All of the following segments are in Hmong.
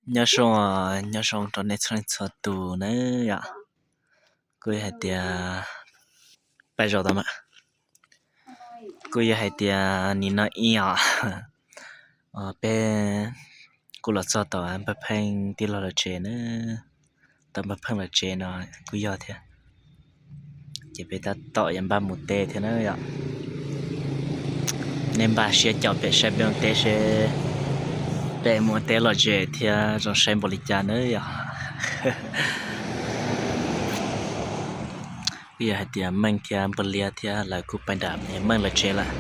Nyob zoo, nyob zoo rau nej txhua leej txhua tus nawb yom. Kuj yog hais tias, pais zaum tau mas, kuj yog hais tias nim no ib os, peb kuj los txog tom npawg Pheej tij laug lawv tsev na, tom npawg Pheej lawv tsev no kuj yog thiab. Ces peb tab tom yuav npaj mus teb thiab na yom. Nej npaj siab caum peb saib peb mus teb seb peb mus teb lom zem thiab zoo saib npaum li cas na yom. Kuj yog hais tias Meej thiab npawg Liab thiab lawv kuj pais nram Meej lawv tsev lawm,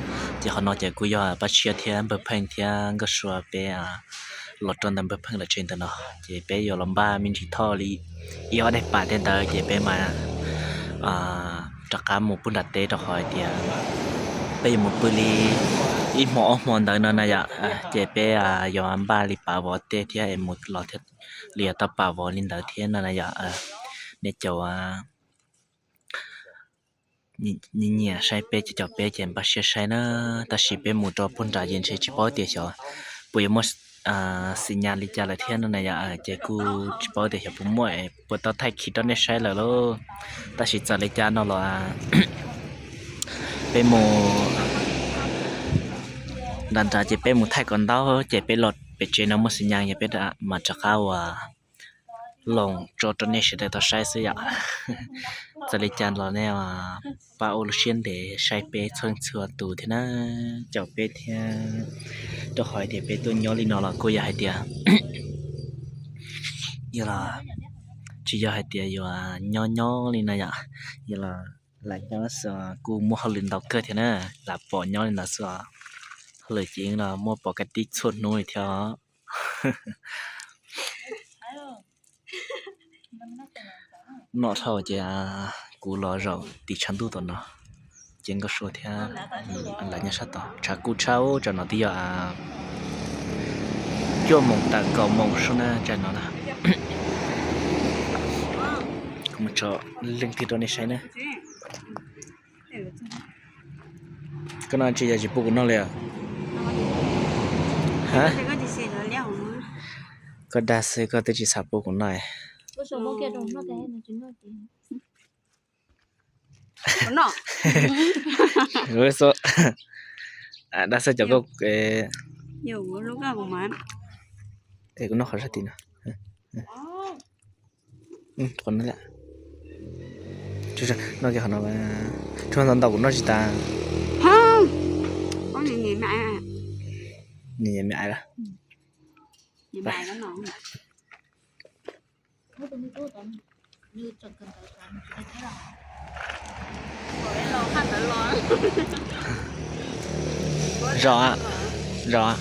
ces qhov no ces kuj yog Paj Tshiab thiab npawg Pheej thiab Nkauj Sua peb los rau ntawm npawg Pheej lawv tsev ntawm no, ces peb yuav los npaj me ntsis thoj li ib ob daim pam tej ntawd ces peb mam rov qab mus pug nram teb rau qhov hais tias peb yuav mus pw li ib hmo ob hmo ntawd no na yom, ces peb yuav npaj li pav vov tej thiab es mus los thiab li yuav tau pav vov li ntawd thiab no na yom. Nej cov nyiam saib peb ces caum peb ces npaj siab saib na, tab sis peb mus rau pug nram ces ntshe tsis paub tias xyov puas yuav muaj xim nyas li cas lawm thiab no na yom, ces kuj tsis paub tias xyov puas muaj puas tau thaij khiv rau nej saib lawm lauj. Tab sis txawm li cas no los peb mus nram nrad ces peb mus thaij kom ntau ces peb los pem tsev no muaj xim nyas ces peb mam rov qab uas loos tso rau nej sawv daws tau saib xwb yom. Txawm li cas los nej pab ua lub siab ntev saib peb txhua txhua tus thiab na, caum peb thiab, rau qhov tias peb tuaj nyob li no los kuj yog hais tias yog los tsis yog hais tias yuav nyob nyob li no yom, yog los lam nyob xwb kuj muaj hauj lwm ntau kawg thiab na, lam pom nyob li ntawd xwb, hauj lwm ces los muaj pom kab tib txhua hnub li thiab. Noj dhau ces kuv los zaum tim tshav ntuj tom no, ces Nkauj Sua thiab lawv nyob sab tod. Tshav kuj tshab, tsam no twb yog cuaj moos tawm kaum moos sub na tsam no na. Kuv mus tso leej twg rau nej saib na. Koj no tsis yog tsis pub kuv noj li os? Ha, koj dag xwb koj twb tsis xav pub kuv noj. Dag xwb cov koj, es kuv noj qhov sab tim no. Noj kiag qhov no, tshuav ntau ntau kuv noj tsis tas. Nyiam me aiv lawm. Zos, zos.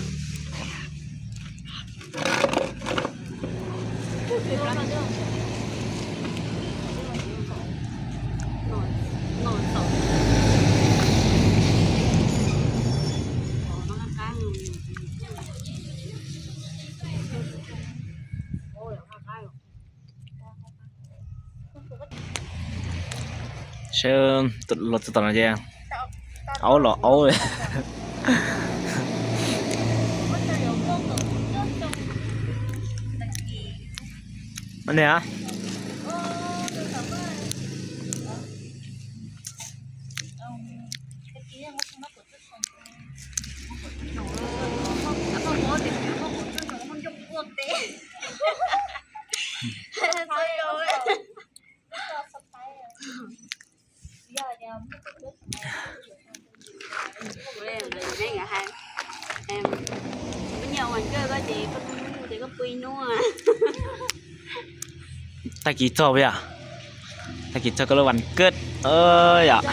Saib los txog tom no ces aub los aub. Ne, Tag kis txog puas yog? Tag kis txog koj lub vas kawj yom.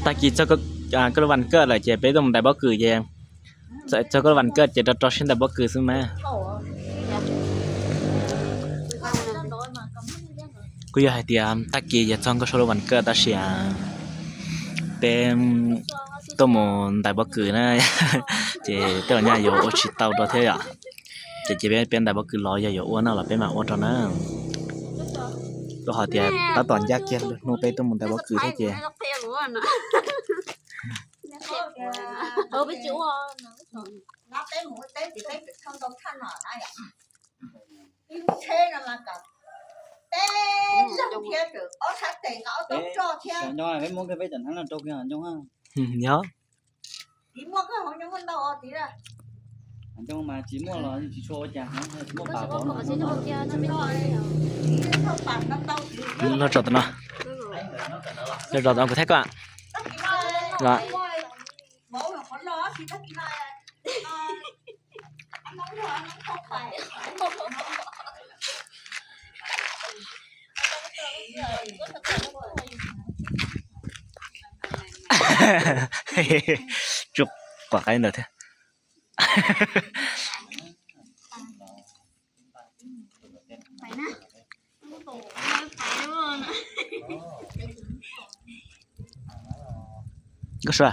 Tag kis txog koj lub vas kawj lawm ces peb tuaj mus ntais pob kws ces, txog koj lub vas kawj ces rau rau siab ntais pob kws xwb mas. Kuj yog hais tias tag kis yog txog Nkauj Sua lub vas kawj tab sis peb tuaj mus ntais pob kws na, ces tej zaum nyaj yuav ua tsis tau rau thiab yom. Ces cia peb ntais pob kws los yog yuav ua no los peb mam ua rau na. Rau qhov tias tab tom ncaj kiag lwm hnub peb tuaj mus ntais pob kws thiab ces Peb mus teb ces peb tsis thauj ntau thaj no na yom. Ib lub tsheb no mas kom peb leeg thiab, ob sab tes nqa ob tog roj thiab. Peb muab kiag peb cov hnab no rau kiag ncoo. Yog. Tsis muaj koj hauv ncoo muaj ntau os tid. Ncoo mas tsis muaj los tsis tshua ua cas, tsis muaj pas pov. Loj tso tam no, loj tso tam no kuv thaij koj. Tsuas pom qaib ntawd thiab. Nkauj Sua,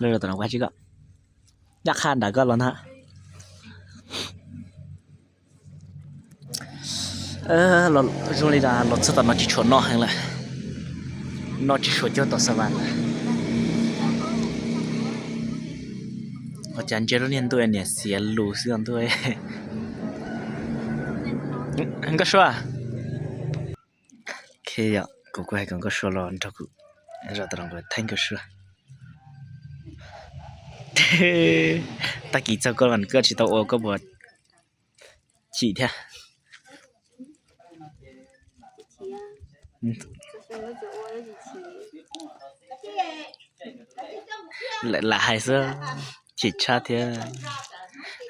lawv los tom no kuv hais tsis koj, yaj qha nram koj los ntag. Zoo li los txog tom no tsis tshua noj heev lawm, noj tsis tshua cuag tom xav vas lawm. Ua cas ntsia lub niag ntuj niam xiav lus xwb ntuj. Nkauj Sua, kuv kuj hais kom Nkauj Sua los nrog kuv zov tom no kuv thaij Nkauj Sua. Tag kis txog koj los koj tsis tau ua koj puas chim thiab? Lam hais xwb, chim tshaj thiab.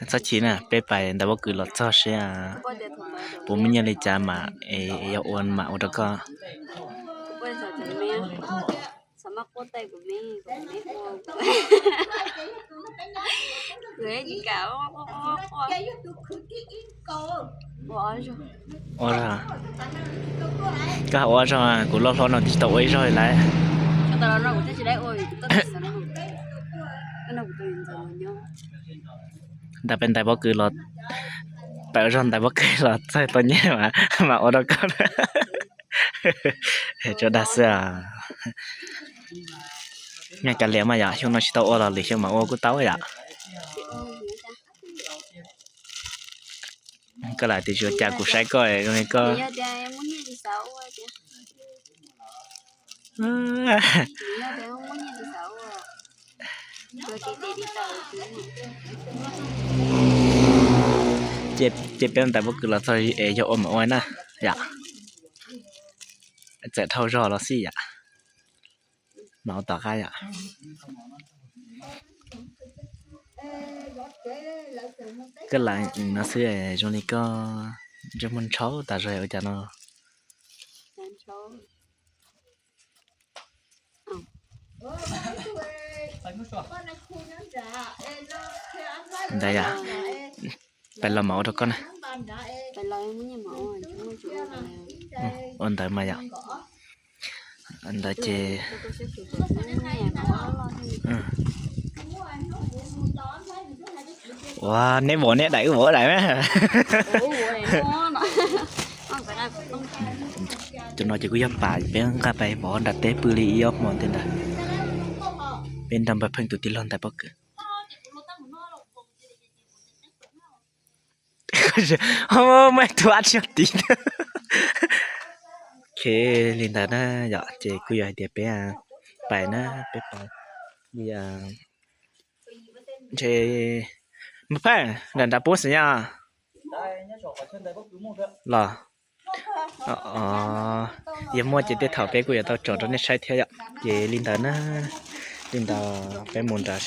Txhob chim na, peb pais ntais pob kws los txog seb puas muaj nyiaj li cas mas yog ua mam ua rau koj. Ua zog, koj ua zog, kuv loj hlob no tsis tau ua ib zog li lawm. Ntais peb ntais pob kws los, pais ua zog ntais pob kws los txog tau nyiaj mas ua rau koj. Tso dag xwb. Nyiaj kav liam mas yom, xyoo no tsis tau ua los lwm xyoo mas ua kuj tau yom. Koj lam tias tsis ua cas kuv saib koj zoo li koj. Ces peb ntais pob kws los txog es yog ua mam ua na yom. Txawm dhau zog los xij yom. Mam ua tom qab yom. Koj lam no xwb zoo li koj ntsej muag ntshauv tas zog ua cas no. Ntawd yom, pais los mam ua rau koj na. Ua ntawd mas yom. Ntawd ces ua neb vov neb daim wb vov daim na. Cov no ces kuj yog pam peb nqa pais vov nram teb pw li ib ob hmo ntawd ntag. Peb nrog npawg Pheej tus tij laug ntais pob kws. Muaj ib tug ab tsi tid. Ok, li ntawd na yom, ces kuj yog hais tias peb pais na, peb pais li ntshe npawg Pheej nram nram pub xwb nyab los. Yog muaj ces tej thaum peb kuj yuav tau tsom rau nej saib thiab yom. Ces li ntawd na, li ntawd peb mus nram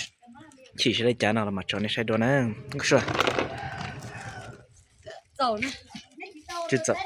chim sawv daws cas no los mam tsom nej saib dua na. Nkauj Sua, tsis txaus.